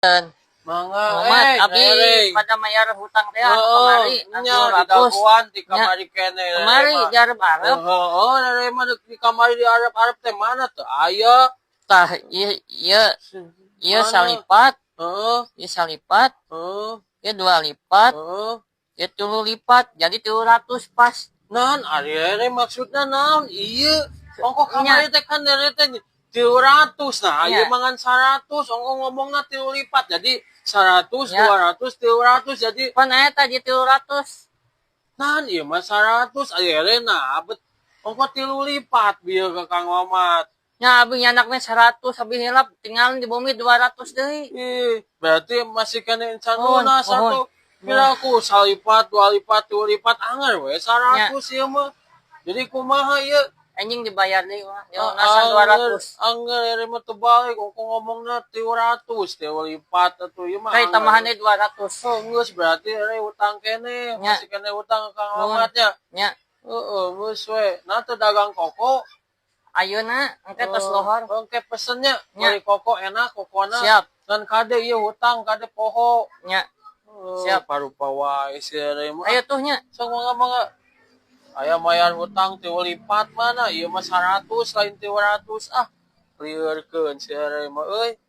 Mangga, Mamat, eh, abi ngereng. Pada mayar hutang teh anu Heeh, kamari, anu nya 200. Didagoan di Nya. Kamari keneh. Kamari di Arab-Arab. Heeh, rere mah di kamari di Arab-Arab teh mana tuh? Aya. Tah, ieu ieu ieu Mana? Salipat, ieu salipat, ieu dua lipat, ieu tilu lipat, jadi 300 pas. Naon ari rere maksudna naon? Ieu ongkoh kamari teh kan rere teh 300, nah ieu mah ngan 100, ongkoh ngomongna tilu lipat, jadi 100, 200, 300, jadi Pan aya tadi 300. Naon ieu mah 100, ari rere nah bet ongkoh tilu lipat bieu ke Kang Mamat. Nya abi nyandak 100, abi hilap tinggal di bumi 200 deui. Ih, berarti masih kena encan Mohon, lunas mohon. Satu. Kira aku salipat, dua lipat, tilu lipat, anger we 100 ieu mah. Jadi kumaha ieu? Anjing dibayar deui mah. Ah, Lunasan 200. Anger ere mah teu balik, ongkoh ngomongna 300, tilu lipat atuh ieu mah. Kayak Anger. Tambahan deui 200. Oh, geus berarti ere utang keneh, masih keneh utang ke Kang Mohon. Mamat nya. Nya. Heeh, geus we. Nah teu dagang koko. Ayeuna engke tos Oh, lohor. Engke pesennya, Nya. beli koko enak kokona. Siap. Ngan kade ieu hutang kade poho. Nya. Oh, Siap. Parupa wae si ere mah. Ayo tuh nya. Sok mangga mangga. Aya mayar hutang tilu lipat mana? Ieu mah 100 lain 300 ah. Liurkeun si ere mah euy.